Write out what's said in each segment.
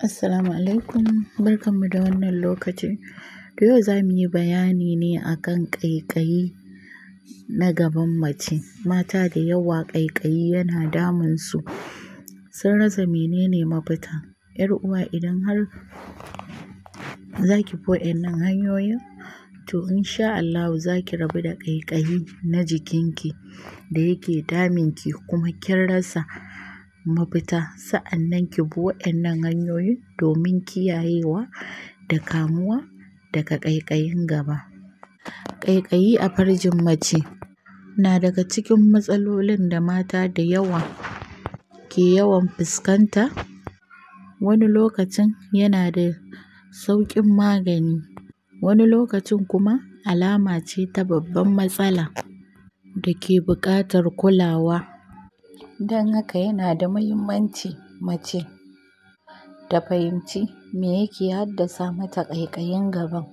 Assalamu alaikum, barkanmu da wannan lokaci. To yau za mu yi bayani ne akan ƙaiƙayi na gaban mace. Mata da yawa ƙaiƙayi yana damun su, sun rasa menene mafita. 'Yar uwa idan har za ki bi wa'innan hanyoyin to insha Allahu za ki rabu da ƙaiƙayi na jikinki da yake damunki kuma kin rasa mafita. Sa'annan ki bi wa'innan hanyoyin domin kiyayewa da kamuwa daga ƙaiƙayin gaba. Ƙaiƙayi a farjin mace na daga cikin matsalolin da mata da yawa ke yawan fuskanta, wani lokacin yana da sauƙin magani, wani lokacin kuma alama ce ta babban matsala da ke buƙatar kulawa. Don haka yana da mahimmanci mace ta fahimci me yake haddasa mata ƙaiƙayin gaban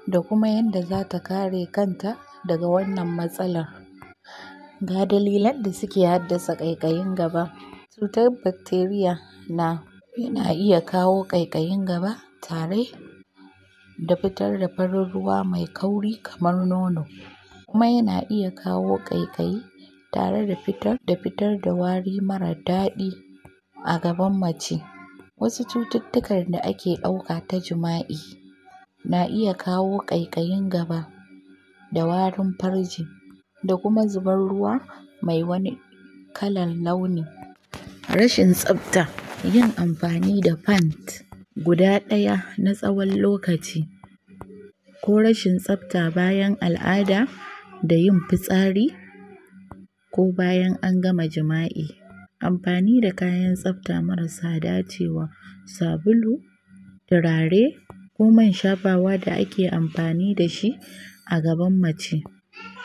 da kuma yanda zata kare kanta daga wannan matsalar. Ga dalilan da suke haddasa ƙaiƙayin gaba: Cutar bacteria na yana iya kawo ƙaiƙayin gaba tare da fitar da farin ruwa mai kauri kamar nono, kuma yana iya kawo ƙaiƙayi tare da fitar da wari mara daɗi a gaban mace. Wasu cututtukan da ake ɗauka ta jima'i na iya kawo ƙaiƙayin gaba da warin farji da kuma zubar ruwa mai wani kalan launi. Rashin tsafta, yin amfani da pant guda ɗaya na tsawon lokaci ko rashin tsafta bayan al'ada da yin fitsari ko bayan an gama jima'i. Amfani da kayan tsafta marasa dacewa, sabulu, turare ko man shafawa da ake amfani da shi a gaban mace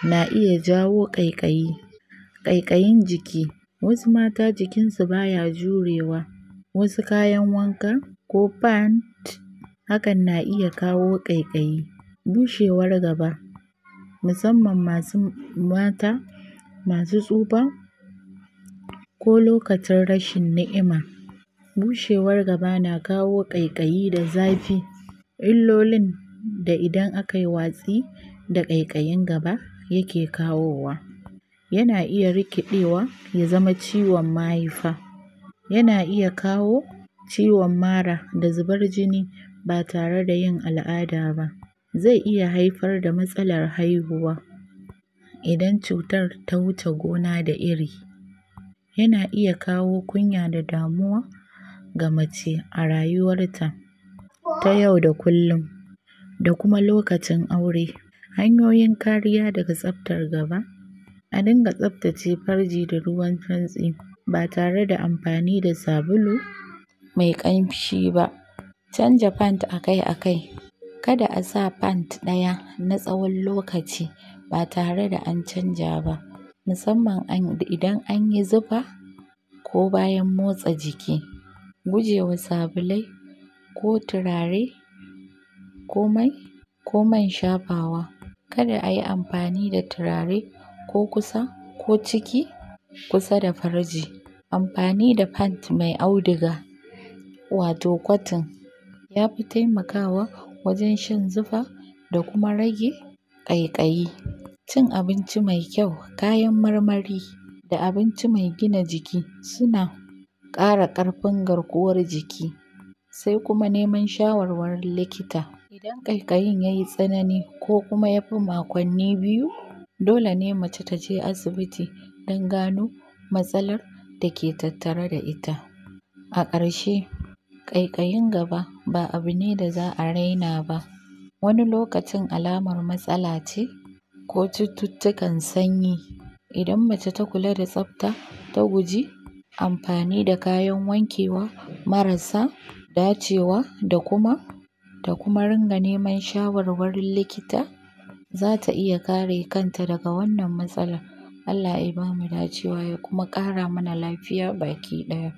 na iya jawo ƙaiƙayi. Ƙaiƙayin jiki, wasu mata jikinsu baya jurewa wasu kayan wanka ko pant hakan na iya kawo ƙaiƙayi. Bushewar gaba musamman masu mata masu tsufa ko lokacin rashin ni'ima, bushewar gaba na kawo ƙaiƙayi da zafi. Illolin da idan akai watsi da ƙaiƙayin gaba yake kawowa: yana iya rikiɗewa ya zama ciwon mahaifa, yana iya kawo ciwon mara da zubar jini ba tare da yin al'ada ba, zai iya haifar da matsalar haihuwa idan cutar ta wuce gona da iri, yana iya kawo kunya da damuwa ga mace a rayuwarta ta yau da kullum da kuma lokacin aure. Hanyoyin kariya daga tsaftar gaba: A dinga tsaftace farji da ruwan santsi ba tare da amfani da sabulu mai ƙamshi ba, canja pant akai-akai, kada a sa pant ɗaya na tsawon lokaci ba tare da an canja ba, musamman idan anyi zufa ko bayan motsa jiki. Gujewa sabulai ko turare ko mai ko man shafawa, kada ayi amfani da turare ko kusa ko ciki kusa da farji. Amfani da pant mai auduga wato cotton yafi taimakawa wajen shan zufa da kuma rage ƙaiƙayi. Cin abinci mai kyau, kayan marmari da abinci mai gina jiki suna ƙara ƙarfin garkuwar jiki, sai kuma neman shawarwarin likita. Idan ƙaiƙayin yayi tsanani ko kuma yafi makonni biyu, dole ne mace ta je asibiti don gano matsalar da ke tattare da ita. A ƙarshe, ƙaiƙayin gaba ba abu ne da za a raina ba, wani lokacin alamar matsala ce ko cututtukan sanyi. Idan mace ta kula da tsafta, ta guji amfani da kayan wankewa marasa dacewa da kuma ringa neman shawarwarin likita, zata iya kare kanta daga wannan matsalar. Allah ya bamu dacewa ya kuma ƙara mana lafiya baki ɗaya.